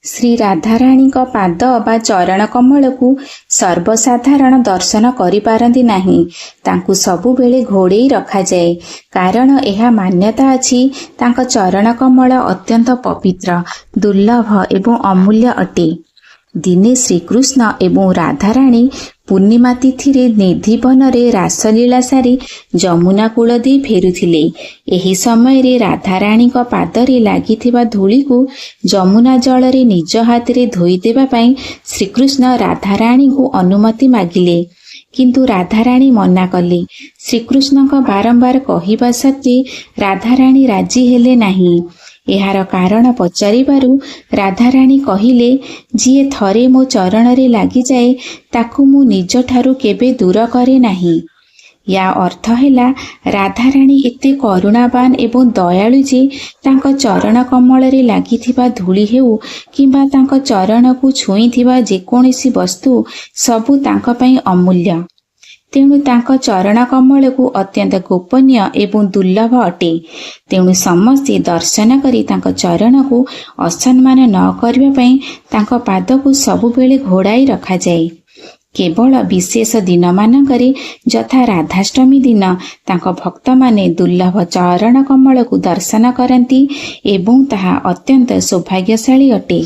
ଶ୍ରୀ ରାଧାରାଣୀଙ୍କ ପାଦ ବା ଚରଣ କମଳକୁ ସର୍ବସାଧାରଣ ଦର୍ଶନ କରିପାରନ୍ତି ନାହିଁ। ତାଙ୍କୁ ସବୁବେଳେ ଘୋଡ଼େଇ ରଖାଯାଏ, କାରଣ ଏହା ମାନ୍ୟତା ଅଛି ତାଙ୍କ ଚରଣ କମଳ ଅତ୍ୟନ୍ତ ପବିତ୍ର, ଦୁର୍ଲଭ ଏବଂ ଅମୂଲ୍ୟ ଅଟେ। ଦିନେ ଶ୍ରୀକୃଷ୍ଣ ଏବଂ ରାଧାରାଣୀ ପୂର୍ଣ୍ଣିମା ତିଥିରେ ନିଧିବନରେ ରାସଲୀଳା ସାରି ଯମୁନା କୂଳ ଦେଇ ଫେରୁଥିଲେ। ଏହି ସମୟରେ ରାଧାରାଣୀଙ୍କ ପାଦରେ ଲାଗିଥିବା ଧୂଳିକୁ ଯମୁନା ଜଳରେ ନିଜ ହାତରେ ଧୋଇଦେବା ପାଇଁ ଶ୍ରୀକୃଷ୍ଣ ରାଧାରାଣୀଙ୍କୁ ଅନୁମତି ମାଗିଲେ। କିନ୍ତୁ ରାଧାରାଣୀ ମନା କଲେ। ଶ୍ରୀକୃଷ୍ଣଙ୍କ ବାରମ୍ବାର କହିବା ସତ୍ତ୍ୱେ ରାଧାରାଣୀ ରାଜି ହେଲେ ନାହିଁ। ଏହାର କାରଣ ପଚାରିବାରୁ ରାଧାରାଣୀ କହିଲେ, ଯିଏ ଥରେ ମୋ ଚରଣରେ ଲାଗିଯାଏ, ତାକୁ ମୁଁ ନିଜଠାରୁ କେବେ ଦୂର କରେ ନାହିଁ। ୟା ଅର୍ଥ ହେଲା, ରାଧାରାଣୀ ଏତେ କରୁଣାବାନ ଏବଂ ଦୟାଳୁ ଯେ ତାଙ୍କ ଚରଣ କମଳରେ ଲାଗିଥିବା ଧୂଳି ହେଉ କିମ୍ବା ତାଙ୍କ ଚରଣକୁ ଛୁଇଁଥିବା ଯେକୌଣସି ବସ୍ତୁ, ସବୁ ତାଙ୍କ ପାଇଁ ଅମୂଲ୍ୟ। ତେଣୁ ତାଙ୍କ ଚରଣ କମଳକୁ ଅତ୍ୟନ୍ତ ଗୋପନୀୟ ଏବଂ ଦୁର୍ଲଭ ଅଟେ। ତେଣୁ ସମସ୍ତେ ଦର୍ଶନ କରି ତାଙ୍କ ଚରଣକୁ ଅସମ୍ମାନ ନ କରିବା ପାଇଁ ତାଙ୍କ ପାଦକୁ ସବୁବେଳେ ଘୋଡ଼ାଇ ରଖାଯାଏ। କେବଳ ବିଶେଷ ଦିନମାନଙ୍କରେ, ଯଥା ରାଧାଷ୍ଟମୀ ଦିନ, ତାଙ୍କ ଭକ୍ତମାନେ ଦୁର୍ଲଭ ଚରଣ କମଳକୁ ଦର୍ଶନ କରନ୍ତି ଏବଂ ତାହା ଅତ୍ୟନ୍ତ ସୌଭାଗ୍ୟଶାଳୀ ଅଟେ।